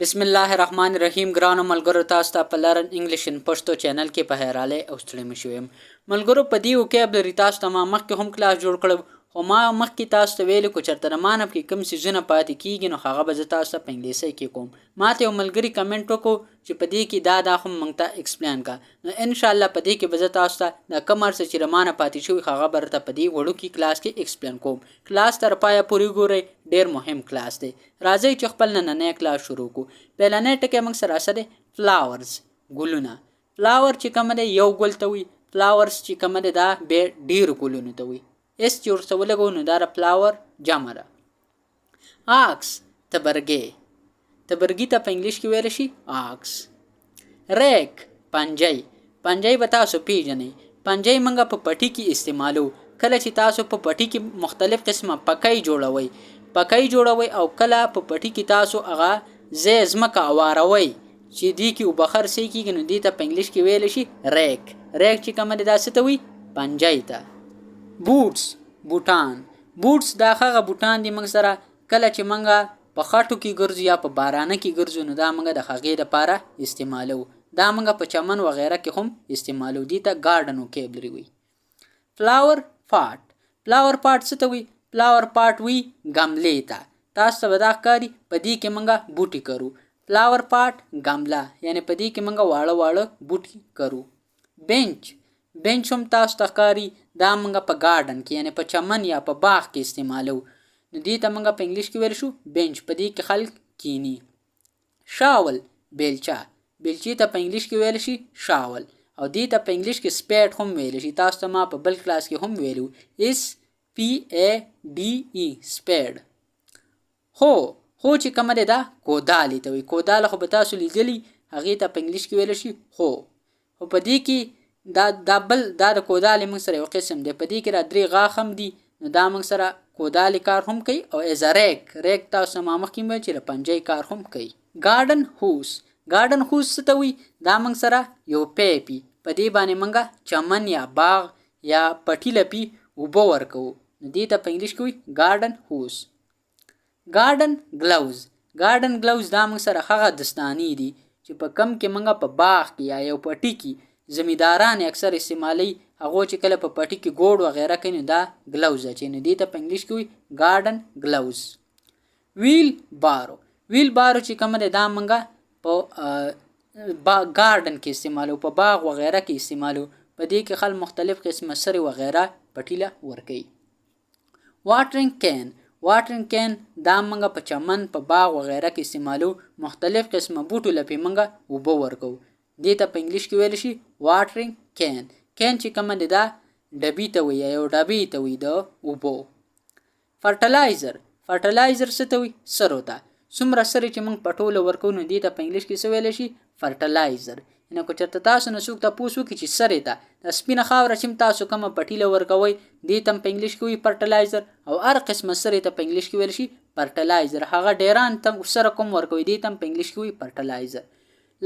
بسم الله الرحمن الرحیم. ګرانو ملګرو، تاسو ته په Learn English in Pashto channel کې په حیرالۍ او ستړي مشي ویم. ملګرو، په دې vocabulary تاسو ته ما مخکې هم کلاس جوړ کړو، خو ما مخکې تاسو ته ویلي کو چېرته د ما نه پکې کوم څیزونه پاتې کیږي، نو هغه به زه تاسو ته په انګلیسۍ کې کوم. ما ته یو ملګري کمنټ وکړو چې په دې کې دا دا هم موږ ته explain کا، نو انشاءالله په دې کې به زه تاسو ته د کوم هر څه چې د ما نه پاتې شوي، هغه به درته په دې وړوکي کلاس کې explain کوم. کلاس تر پایه پورې وګورئ، ډېر مهم کلاس دی. راځئ چې خپل نننی کلاس شروع کو. پیلنی ټکی موږ سره څه دی؟ Flowers، ګلونه. Flower چې کومه دی، یو ګل ته وي. Flowers چې کومه دی، دا بیا ډېرو ګلونو ته وي. S چې ورته ولګوو، نو دا د flower جمع ده. Axe، تبرګی. تبرګي ته په انګلیش کې ویلی شي axe. Rake، پنجۍ. پنجۍ به تاسو پیژنئ. پنجۍ موږ په پټي کې استعمالو. کله چې تاسو په پټي کې مختلف قسمه پکۍ جوړوئ، پکۍ جوړوئ او کله په پټي کې تاسو هغه ځای ځمکه اواروئ چې دې کې اوبه خرڅې کېږي، نو دې ته په انګلیش کې ویلی شي rake. Rake چې کومه دی، دا څه ته وي؟ پنجۍ ته. Boots، بوټان. Boots دا هغه بوټان دي موږ سره، کله چې موږ په خټو کې ګرځو یا په بارانه کې ګرځو، نو دا موږ د هغې دپاره استعمالو. دا موږ په چمن وغیره کې هم استعمالو. دې ته garden vocabulary وي. Flower pot. Flower pot څه ته وي؟ Flower pot وي ګملې ته. تاسو ته به دا ښکاري، په دې کې موږ بوټي کرو. Flower pot، ګمله، یعنی په دې کې موږ واړه واړه بوټي کرو. Bench. Bench هم تاسو ته ښکاري، دا موږ په garden کې، یعنی په چمن یا په باغ کې استعمالو. نو دې ته موږ په انګلیش کې ویل شو bench. په دې کې خلک کینی. Shovel، بیلچه. بیلچې ته په انګلیش کې ویل شي shovel او دې ته په انګلیش کې spade هم ویل شي. تاسو ته ما په بل کلاس کې هم ویلو، SPADE، spade. Hoe. Hoe چې کومه دی، دا کودالې ته وایي. کوداله خو به تاسو لیدلي، هغې ته په انګلیش کې ویلی شي hoe. خو په دې کې دا دا بل دا د کودالې موږ سره یو قسم دی. په دې کې را درې غاښ هم دي، نو دا موږ سره کودالې کار هم کوي او as rake. Rake تاسو ما مخکې ویل چې د پنجۍ کار هم کوي. Garden hose. Garden hose څه ته وایي؟ دا موږ سره یو pipe، په دې باندې موږ چمن یا باغ یا پټي لپي اوبه ورکوو، نو دې ته په انګلیش کې وایي garden hose. Garden gloves. Garden gloves دا موږ سره هغه دستانې دي چې په کم کې موږ په باغ کې یا یو پټي کې زمینداران اکثر استعمالوي. هغو چې کله په پټي کې ګوړ وغیره کوي، نو دا gloves اچوي، نو دې ته په انګلیش کې وایي garden gloves. Wheelbarrow. Wheelbarrow چې کومه دی، دا موږ په garden کې استعمالو، په باغ وغیره کې استعمالو. په دې کې خلک مختلف قسمه سرې وغیره پټي له ورکوي. Watering can. Watering can دا موږ په چمن، په باغ وغیره کې استعمالو. مختلف قسمه بوټو له پې موږ اوبه ورکوو. دې ته په انګلیش کې ویلی شي watering can. Can چې کومه دی، دا ډبي ته وایي، یو ډبي ته وایي د اوبو. Fertilizer. Fertilizer څه ته وایي؟ سرو ته. څومره سرې چې موږ پټو له ورکوو، نو دې ته په انګلیش کې څه ویلی شي؟ Fertilizer. یعنې که چېرته تاسو نه څوک تپوس وکړي چې سرې ته، د سپینه خاوره چې تاسو کومه پټي له ورکوئ، دې ته هم په انګلیش کې وایي fertilizer او هر قسمه سرې ته په انګلیش کې ویل شي fertilizer. هغه ډیران ته سره کوم ورکوي، دې ته هم په انګلیش کې وایي fertilizer.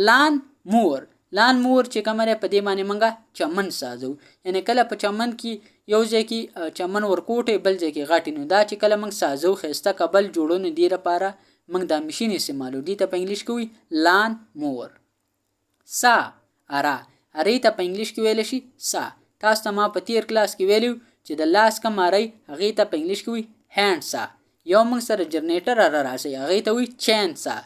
Lawn mower. Lawn mower چې کومه دی، په دې باندې موږ چمن سازو. یعنې کله په چمن کې یو ځای کې چمن ورکوټی، بل ځای کې غټي، نو دا چې کله موږ سازو، ښایسته کبل جوړو، نو دې لپاره موږ دا مشین استعمالو. دې ته په انګلیش کې وایي lawn mower. Saw، اره. ارې ته په انګلیش کې ویلی شي saw. تاسو ته ما په تیر کلاس کې ویلي چې د لاس کوم اره، هغې ته په انګلیش کې وایي hand saw. یو موږ سره جنریټر اره راځي، هغې ته وایي chain saw.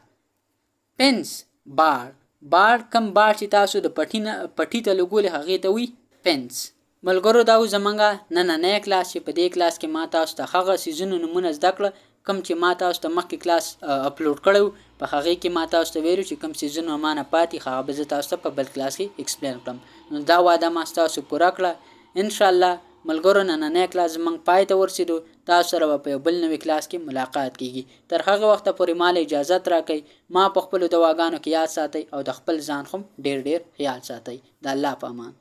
Fence، باړ. باړ، کم باړ چې تاسو د پټي نه پټي ته لګولې، هغې ته وایي fence. ملګرو، دا و زمونږ نننی کلاس چې په دې کلاس کې ما تاسو ته هغه څیزونو نومونه زده کړه کوم چې ما تاسو ته مخکې کلاس اپلوډ کړی و. په هغې کې ما تاسو ته ویلو چې کوم څیزونه ما نه پاتې، هغه به زه تاسو ته په بل کلاس کې explain کړم، نو دا وعده ما ستاسو پوره کړه انشاءالله. ملګرو، نننی کلاس زمونږ پای ته ورسېدو. تاسو سره به په یو بل نوي کلاس کې ملاقات کیږي. تر هغه وخته پورې ما له اجازت راکړئ. ما په خپلو دعاګانو کې یاد ساتئ او د خپل ځان هم ډېر ډېر خیال ساتئ. د الله په امان.